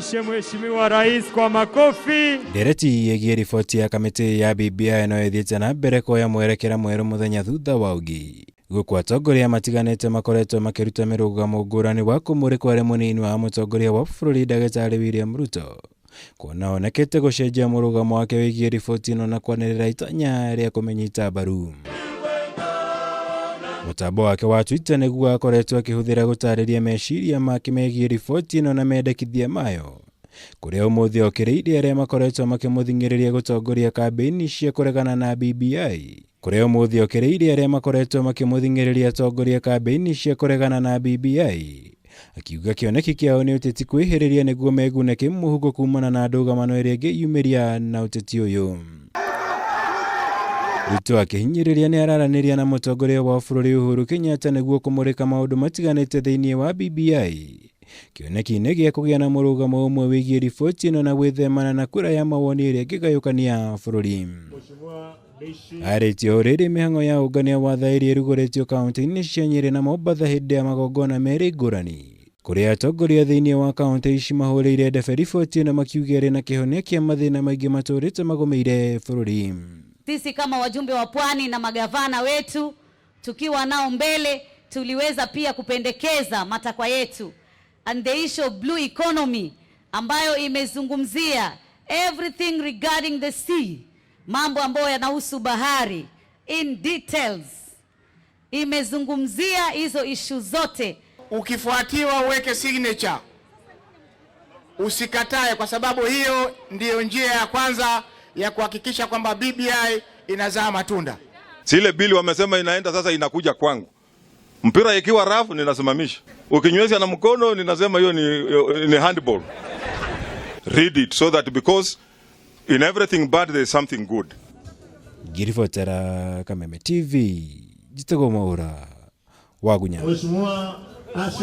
Mheshimiwa Rais kwa makofi. Ndereti ĩgiĩ riboti ya kamĩtĩ ya BBI no ĩthiĩte na mbere kuoya mwerekera mwerũ mũthenya thutha wa ũngĩ, gũkũ atongoria matiganĩte makoretwo makĩruta mĩrũgamo ngũrani wa kũmũrĩkwo arĩ mũnini wa mũtongoria wa bũrũri ndagĩtarĩ William Ruto, kuona onekete gũcenjia mũrũgamo wake wĩgiĩ riboti ĩno na kwanĩrĩra itanya rĩa kũmĩnyita mbaru. Mũtambo wake wa Twitter nĩguo akoretwo akĩhũthĩra gũtarĩria meciria make megiĩ riboti ĩno na mendekithia mayo, kũrĩa ũmũthĩ okĩrĩire arĩa makoretwo makĩmũthing'ĩrĩria gũtongoria kambĩini cia kũregana na BBI, kũrĩa ũmũthĩ okĩrĩire arĩa makoretwo makĩmũthing'ĩrĩria atongoria kambĩini cia kũregana na BBI, akiuga kĩoneki kĩao nĩ ũteti kwĩhĩrĩria nĩguo megune kĩmũhuko kumana na ndũgamano ĩrĩa ĩngĩyumĩria na ũteti ũyũ. Ruto akĩhinyĩrĩria nĩ araranĩria na mũtongoria wa bũrũri Uhuru Kenyatta nĩguo kũmũrĩka maũndũ matiganĩte thĩinĩ wa BBI, kĩoneki-inĩ gĩa kũgĩa na mũrũgamo ũmwe wĩgiĩ riboti ĩno na gwĩthemana na kura ya mawoni ĩrĩa ĩngĩgayũkania bũrũri. Arĩtie o rĩrĩ mĩhang'o ya ũngania wa thaĩri ĩrugũrĩtio kaunti-inĩ cia Nyĩrĩ na Mombatha hĩndĩ ya magongona merĩ ngũrani, kũrĩa atongoria thĩinĩ wa kaunti ici mahũrĩire ndebe riboti ĩno makiuga ĩrĩ na kĩhonia kĩa mathĩna maingĩ matũrĩte magũmĩire bũrũri. Sisi kama wajumbe wa Pwani na magavana wetu tukiwa nao mbele, tuliweza pia kupendekeza matakwa yetu and the issue of blue economy ambayo imezungumzia everything regarding the sea, mambo ambayo yanahusu bahari in details, imezungumzia hizo issue zote. Ukifuatiwa uweke signature, usikatae, kwa sababu hiyo ndiyo njia ya kwanza ya kuhakikisha kwamba BBI inazaa matunda. Zile bili wamesema inaenda sasa, inakuja kwangu. Mpira ikiwa rafu ninasimamisha, ukinywesha na mkono ninasema hiyo ni handball. Read it so that because in everything bad there is something good. Ngĩribotera Kameme TV, njĩtagwo Mwaũra wa Gunya. Mheshimiwa Asha.